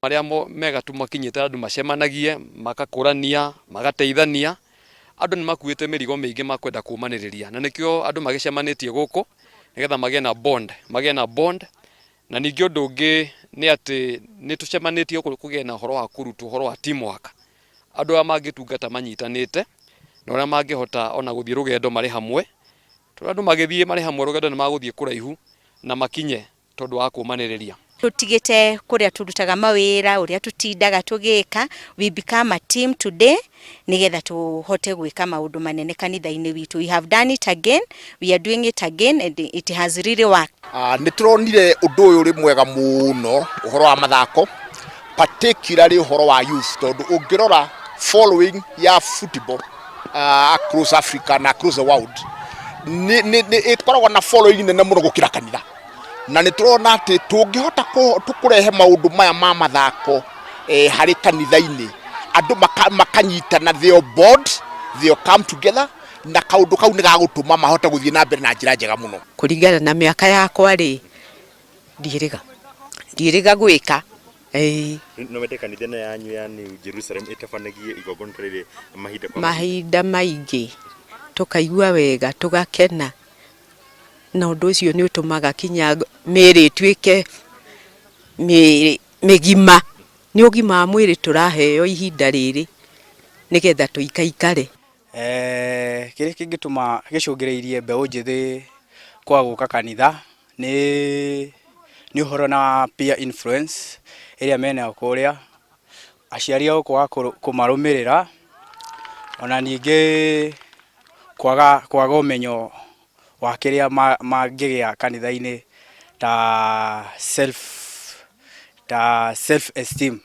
Marĩa mega tu makinyĩte andũ macemanagie, magakũrania, magateithania. Andũ nĩ makuĩte mĩrigo mĩingĩ makwenda kũmanĩrĩria na nĩkĩo andũ magĩcemanĩtie gũkũ nĩgetha magĩe na bond, magĩe na bond. Na ningĩ ũndũ ũngĩ nĩ atĩ nĩ tũcemanĩtie gũkũ kũgĩe na ũhoro wa kũrutwo ũhoro wa team work. Andũ arĩa mangĩtungata manyitanĩte na ũrĩa mangĩhota ona gũthiĩ rũgendo marĩ hamwe. Tondũ andũ magĩthiĩ marĩ hamwe rũgendo nĩ magũthiĩ kũraihu na makinye tondũ wa kũmanĩrĩria. Tũtigĩte kũrĩa tũrutaga mawĩra, ũrĩa tũtindaga tũgĩka, we become a team today nĩgetha tũhote gwĩka maũndũ manene kanitha-inĩ witũ. We have done it again, we are doing it again and it has really worked. Nĩ tũronire ũndũ ũyũ ũrĩ mwega mũno ũhoro wa mathako particularly ũhoro wa youth tondũ ũngĩrora following ya football across Africa na across the world nĩ nĩ nĩ ĩkoragwo na following nene mũno gũkĩra kanitha. Na nĩ tũrona atĩ tũngĩhota kũrehe maũndũ maya ma mathako harĩ kanitha-inĩ, andũ makanyitana, they are board, they come together, na kaũndũ kau nĩ gagũtũma mahote gũthiĩ na mbere na njĩra njega mũno. Kũringana na mĩaka yakwa rĩ, ndiĩrĩga, ndiĩrĩga gwĩka, ĩĩ. No wende kanitha ĩno yanyu ya New Jerusalem ĩtabanagie igongona ta rĩrĩ mahinda kwa mahinda? Mahinda maingĩ, tũkaigua wega, tũgakena. Na ũndũ ũcio nĩ ũtũmaga kinya mĩĩrĩ ĩtuĩke mĩĩrĩ mĩgima. Nĩ ũgima wa mwĩrĩ tũraheo ihinda rĩrĩ nĩgetha tũikaikare. Kĩrĩa kĩngĩtũma gĩcũngĩrĩirie mbeũ njĩthĩ kwaga gũka kanitha nĩ ũhoro na peer influence ĩrĩa menayo kũrĩa, aciari ao kwaga kũmarũmĩrĩra, ona ningĩ kwaga kwaga ũmenyo wa kĩrĩa mangĩgĩa kanitha-inĩ ta self ta self esteem.